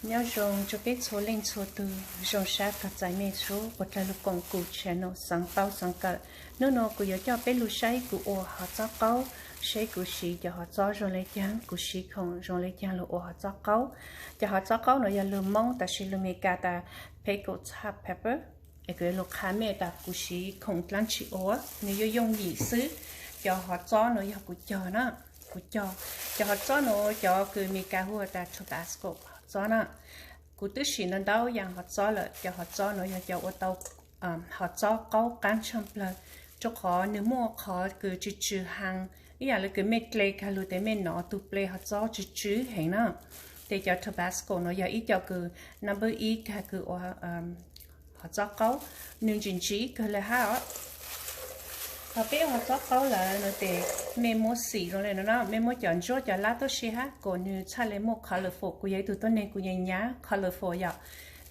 Nyob zoo rau peb txhua leej txhua tug, zoo sab tag txais mej sub quas dlawg lug koom kuv channel Xaav Paub Xaav Kawm. Nub nua kuv yuav coj peb lug saib kuv ua hov txob qaub, saib kuv siv cov hov txob zoo le caag, kuv siv khoom zoo le caag lug ua hov txob qaub. Cov hov txob qaub nuav yog lug Moob, tab sis lug Meskas tas pickled hot pepper. Es kuv yuav lug qha mej tas kuv siv khoom dlaab tsi ua, nwg yuav yooj yim xwb. Cov hov txob nuav yog kuv cog na, kuv cog. Cov hov txob nuav cov kws Meskas hu tas Tabasco hov txob na. Kuv twb siv ntau ntau yaam hov txob lawm, cov hov txob nuav yog cov ua tau hov txob qaub qaab tshaaj plawg, rua qhov nwg muaj qhov kws tsw tsw heev, ib yaam le kws mej dle kag lug tes mej nov tug ple hov txob tsw tsw heev na. Tes cov Tabasco nuav yog ib co kws number ib kag kws ua hov txob qaub, nwg ntsim ntsim kawg le hab os. Thaum peb ua hov txob qaub lawm nuav tes mej muab xim zoo le nuav na, mej muab cov ntsuab cov lab tuab si hab kom nwg txhaj le muaj colorful. Kuv yog ib tug tuab neeg kuv nyaav nyaav colorful yom.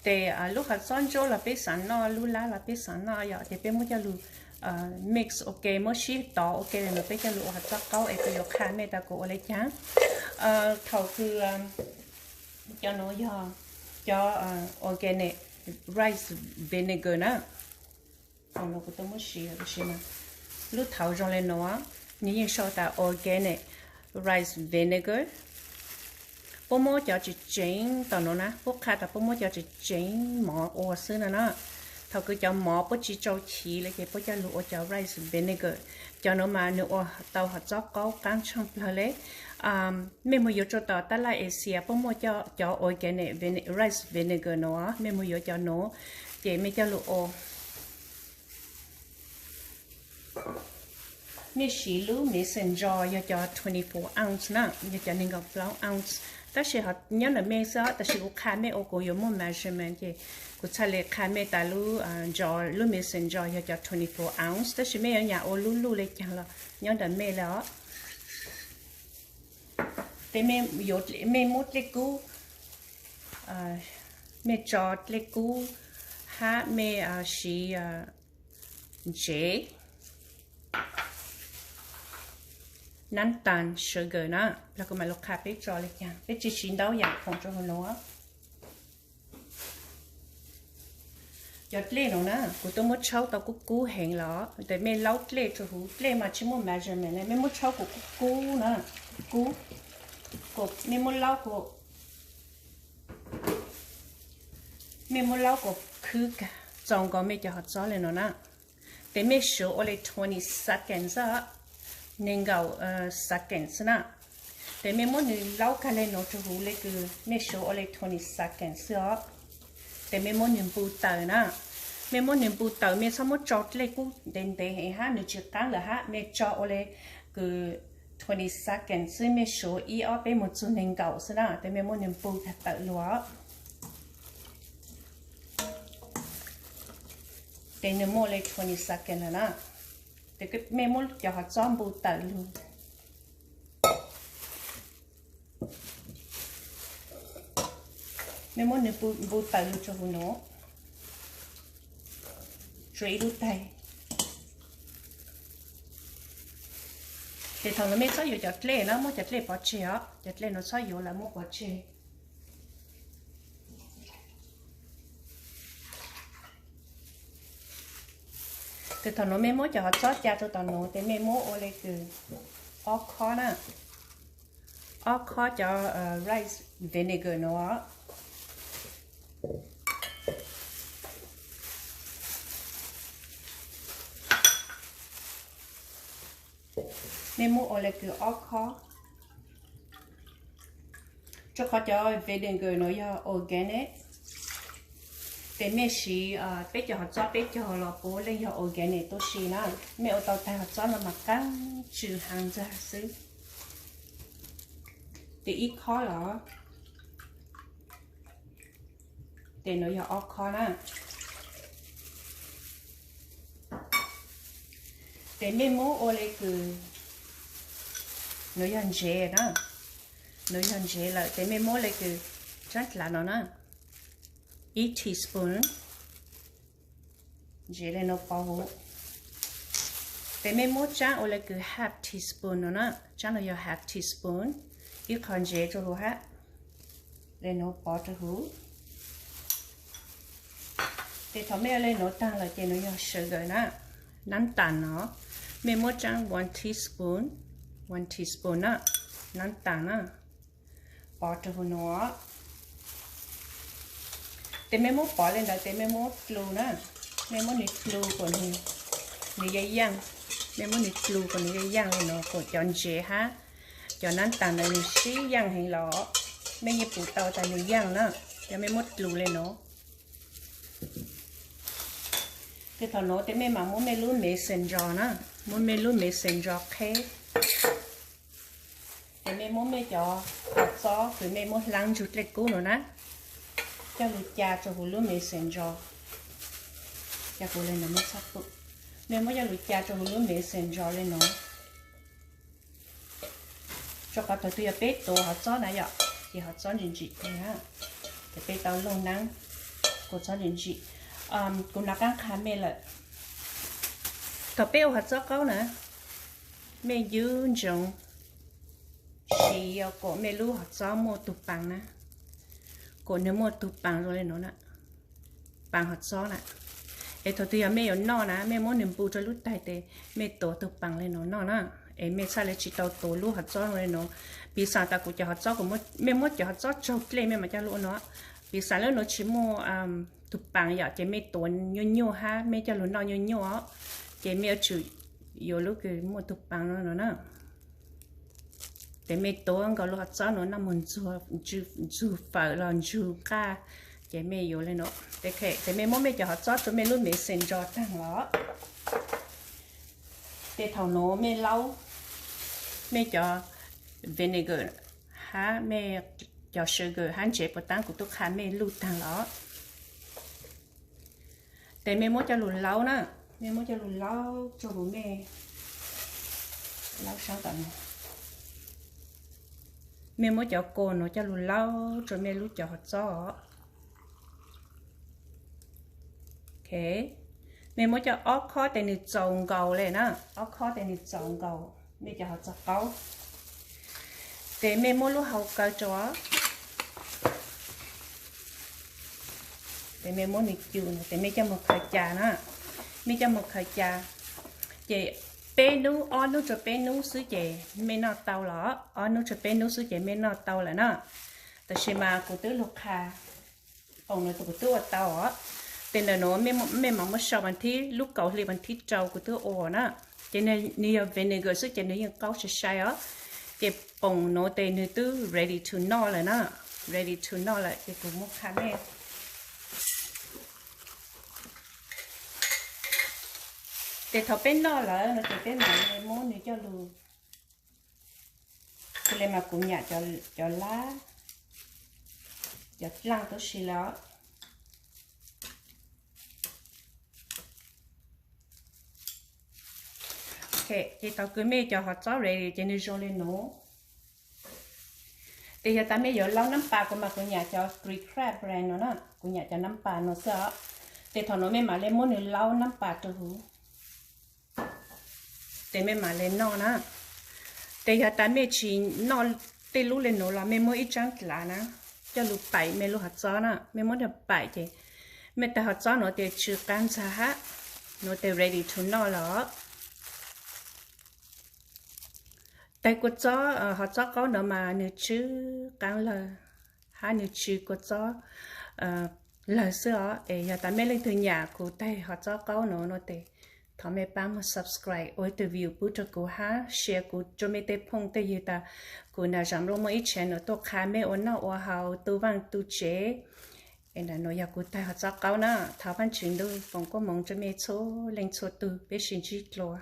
Tes lub hov txob ntsuab los peb xaav noj, lub lab los peb xaav noj yom, tes peb muab coj lug mix ua ke, muab sib tov ua ke le nuav peb coj lug ua hov txob qaub. Es kuv yuav qha mej tas kuv ua le caag. Thaum kws cov nuav yog cov organic rice vinegar na. Thaum nuav kuv tub muab siv, lub thaud zoo le nuav, nwg yeej sau tas organic rice vinegar. Puab muab cov tseem tseem tom nuav na, puab qha tas puab muab cov tseem tseem mov ua xwb no na. Thaum kws cov mov puab tsi tsau chiv le ces puab coj lug ua cov rice vinegar. Cov nuav mas nwg ua tau hov txob qaub qaab tshaaj plawg le. Mej moog yuav rua tom tab laj Asia puab muaj cov organic rice vinegar nuav, mej moog yuav cov nuav ces mej coj lug ua. Mej siv lub mason jar yog cov twenty four ounce na, yog cov neeg nkaum plaub ounce. Tab sis nyob ntawm mej xwb, tab sis kuv qha mej ua kuv yuav muaj measurement ces kuv txhaj le qha mej tas lub jar, lub mason jar yog cov twenty four ounce, tab sis mej yuav nyam ua lub luj le caag los nyob ntawm mej le os. Tes mej muab dlej kub, mej tso dlej kub hab mej siv ntsev, nab tas, sugar na, los kuv mam lug qha peb tso le caag, peb tsi siv ntau yaam khoom rua huv nuav. Cov dlej nuav na, kuv tub muab tshaub tau kub kub heev los, tes mej laub dlej rua huv, dlej mas tsi muaj measurement le, mej muab tshaub kom kub kub na, kub, mej muab laub kom, mej muab laub kom khwb kag txaus nkaus mej cov hov txob le nuav na. Tes mej suav ua le twenty seconds xwb, neeg nkaum seconds xwb na. Tes mej muab nwg laub kag le nuav rua huv le kws mej suav ua le twenty seconds xwb os. Tes mej muab nwg npu tawm na. Mej muab nwg npu tawm, mej txhob muab tso dlej kub ntev ntev heev hab nwg tsi qaab lawm hab, mej tso ua le kws twenty seconds xwb, mej suav ib ob peb moog txug neeg nkaum xwb na, tes mej muab nwg npu tawm lug. Tes nwg muaj le twenty seconds lawm na. Tes mej muab cov hov txob npu tawm lug. Mej muab nwg npu tawm lug rua huv nuav, tsua ib lub taig. Tes thaum nuav mej txhob yuav cov dlej na, muab cov dlej pov tseg os, cov dlej nuav txhob yuav lawm, muab pov tseg. Tes thaum nuav mej muab cov hov txob ca rua tom nuav, tes mej muab ua le kws ob khob na, ob khob cov rice vinegar nuav. Mej muab ua le kws ob khob, rua qhov cov vinegar nuav yog organic. Tes mej siv peb cov hov txob peb cog los puav leej yog organic tuab si na. Mej ua tau taig hov txob no mas qaab tsw heev ntag xwb. Tes ib khob los, tes nuav yog ob khob na. Tes mej muab ua le kws, nuav yog ntsev na, nuav yog ntsev lawm, tes mej muab le kws tsaab dlav no na, ib teaspoon, ntsev le nuav pov huv. Tes mej muab tsaab ua le kws half teaspoon no na, tsaab no yog half teaspoon, ib qho ntsev rua huv hab. le nuav pov rua huv. Ces thaum mej le nuav taag lawm ces nuav yog sugar na, nab tas no. Mej muab tsab one teaspoon, one teaspoon na, nab tas na, pov rua huv nuav. Ces mej muab pov le ntawd ces mej muab dlu na, mej muab nwg dlu kuas nwg yaaj yaaj, mej muab nwg dlu kuas nwg yaaj yaaj le nuav kuas cov ntsev hab cov nab tas ntawd nwg sib yaaj heev los mej yeej pum tau tas nwg yaaj na, yog mej muab dlu le nuav. Ces thaum nuav tes mej mam muab mej lub mason jar na, muab mej lub mason jar qheb. Ces mej muab mej cov qhov txob kws mej muab hlaab ntsug dlej kub nuav na, coj lug ca rua huv lub mason jar. Ca kuv le nuav mej txhob pum, mej muab coj lug ca rua huv lub mason jar le nuav. Rua qhov thaum twg yog peb tuav hov txob na yom, ces hov txob ntsim ntsim, ces peb tau looj naab, kuas txob ntsim ntsim. Kuv nov qaab qha mej lawm, thaum peb ua hov txob qaub na, mej yub ntsoov siv kuas mej lub hov txob muaj tug paas na, kuas nwg muaj tug paas zoo le nuav na, paas hov txob na. Es thaum twg yog mej yuav noj na, mej muab nwg npu rua lub taig tes mej tuav tug paas le nuav noj na, es mej txhaj le tsi tau tuav lub hov txob le nuav. Piv xam tas kuv cov hov txob, mej muab cov hov txob tsaug dlej mej mam coj lug ua nuav. Piv xam lub nuav tsi muaj tug paas yom, ces mej tuav nyuaj nyuaj hab mej coj lug noj nyuaj nyuaj os, ces mej yuav tsum yuav lub kws muaj tug paas nuav na. Ces mej tuav nkaus lub hov txob nuav noj moog ntsug fawm los ntsug nqaj, ces mej yuav le nuav. Ces mej muab mej cov hov txob rua mej lub mason jar taag los, ces thaum nuav mej laub mej cov vinegar hab mej cov sugar hab ntsev puas taab kuv tub qha mej luj taag los, ces mej muab coj lug laub na, mej muab coj lug laub rua huv mej, laub saab tom no, mej muab cov kua nuav coj lug laub rua mej lub cov hov txob. Mej muab coj ob khob tes nwg txaus nkaus le na, ob khob tes nwg txaus nkaus mej cov hov txob qaub. Ces mej muab lub hau kaw rua, ces mej muab nwg cu, ces mej coj moog khaws ca na, mej coj moog khaws ca. Ces peb nub, ob nub rua peb nub xwb ces mej noj tau los, ob nub rua peb nub xwb ces mej noj tau lawm na. Tab sis mas kuv twb lug qha, poom nuav kuv twb ua tau os. Ces ntawm nuav mej mam muab sau vas thib, lub kaum hli vas thib rau kuv twb ua na. Ces nwg yog vinegar xwb ces nwg yeej qaub sai sai os. Ces poom nuav tes nwg twb ready to noj lawm na, ready to noj lawm ces kuv muab qha mej. Ces thaum peb noj lawm no ces peb mam le muab nwg coj lug, le mas kuv nyam cov lab, cov dlaaj tub si lawm. Ces thaum kws mej cov hov txob ready ces nwg zoo le nuav. Ces yog tas mej yuav laub nab pas kuv mas kuv nyam cov green crab brand no na, kuv nyam cov nab pas no xwb os. Ces thaum nuav mej mam le muab nwg laub nab pas rua huv, ces mej mam le noj na. Ces yog tas mej tsi noj tej lub le nuav los mej muab ib tsaab dlav na coj lug paim mej lub hov txob na, mej muab nrag paim ces mej tag hov txob nuav tes tsw qaab ntxag hab, nuav tes ready to noj lawm. Tag kua txob, hov txob qaub nuav mas nwg tsw qaab lawg hab nwg tsw kua txob lawg xwb os. Es yog tas mej leej twg nyam kuv tag hov txob qaub nuav no tes thov mej paab muab subscribe, ua ib tug view pub rua kuv hab share kuv rua mej tej phooj tej ywg tas kuv nram Zam Loj muaj ib channel tuaj qha mej ua noj ua haus tu vaaj tu tsev. Es ntawm nuav yog kuv tag hov txob qaub na, thov Vaajtswv ntuj foom koob moov rua mej txhua leej txhua tug, peb sib ntsib dlua.